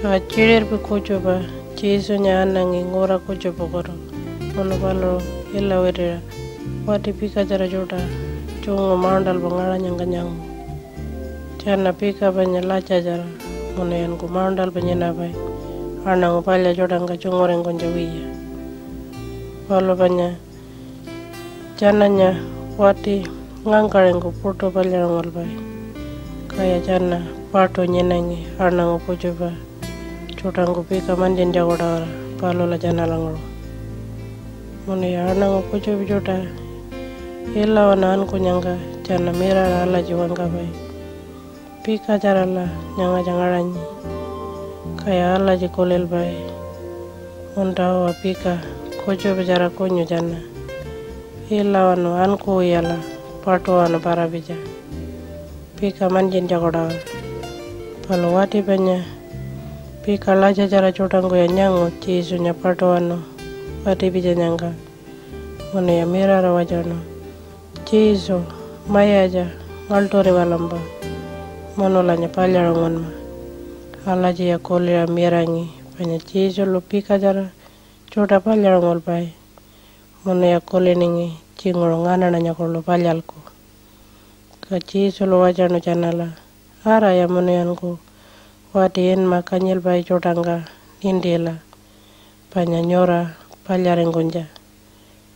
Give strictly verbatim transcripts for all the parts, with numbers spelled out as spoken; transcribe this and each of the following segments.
Ka tjiṟirpi kutjupa Jesunya anangi ngura kutjupakutu munu paluṟu ilawitiṟa wati pikatjara tjuṯa tjungu mauṉṯalpa ngaṟanyangka nyangu. Tjana pika panya latjatjara munuyanku mauṉṯalpa nyinapai aṉangu palya tjuṯangka tjunguringkunytja wiya. Palu panya tjananya wati ngangkaṟingku puṯu palyaṟungulpai, kaya tjana paṯu nyinangi aṉangu kutjupa tjuṯangku pika mantjintjaku-tawara palula tjanalanguṟu. Munuya aṉangu kutjupa tjuṯa ilawanu ankunyangka tjana mirara alatji wangkapai, "Pikatjarala nyangatja ngaṟanyi." Kaya alatji kulilpai, "Untawaa pika kutjupatjara kunyu tjana, ilawanu ankuwiyala paṯuwanu para-pitja pika mantjintjaku-tawara." Palu wati panya pika latjatjara tjuṯangkuya nyangu Jesunya paṯuwanu wati pitjanyangka munuya mirara watjanu, "Jesu, mayatja, ngaḻṯuriwalampa munulanya palyaṟungunma." Alatjiya kuliṟa mirangi panya Jesulu pikatjara tjuṯa palyaṟungulpai munuya kuliningi tjinguṟu nganaṉanya kuḻu palyalku. Ka Jesulu watjanu tjanala, "Araya munuyanku wati inma kanyilpai tjuṯangka nintila panya nyura palyaringkunytja."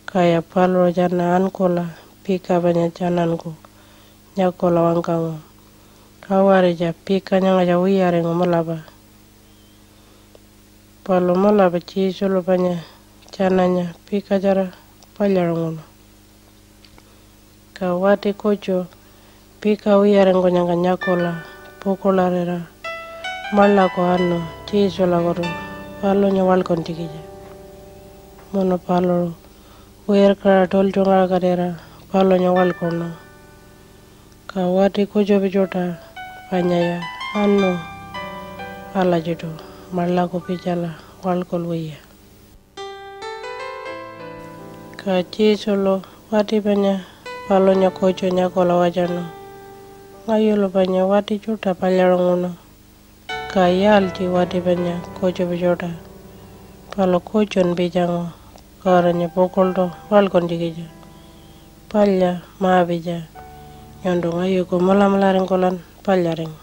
Kaya paluṟu tjana ankula pika panya tjananku nyakula wangkangu, "Kawaritja pika nyangatja wiyaringu mulapa." Palu mulapa Jesulu panya tjananya pikatjara palyaṟunguṉu. Ka wati kutju pika wiyaringkunyangka nyakula pukuḻarira maḻaku anu Jesulakutu palunya waḻkuntjikitja. Munu paluṟu wirkaṟa tultjungaṟakatira palunya waḻkuṉu. Ka wati kutjupa tjuṯa panyaya anu alatjiṯu maḻaku pitjala waḻkulwiya. Ka Jesulu wati panya palunya kutju nyakula watjanu, "Ngayulu panya wati tjuṯa palyaṟunguṉu, ka yaaltji wati panya kutjupa tjuṯa? Palu kutjun pitjangu Godanya pukuḻṯu waḻkuntjikitja. Palya ma-pitja, nyuntu ngayuku mulamularingkulan palyaringu."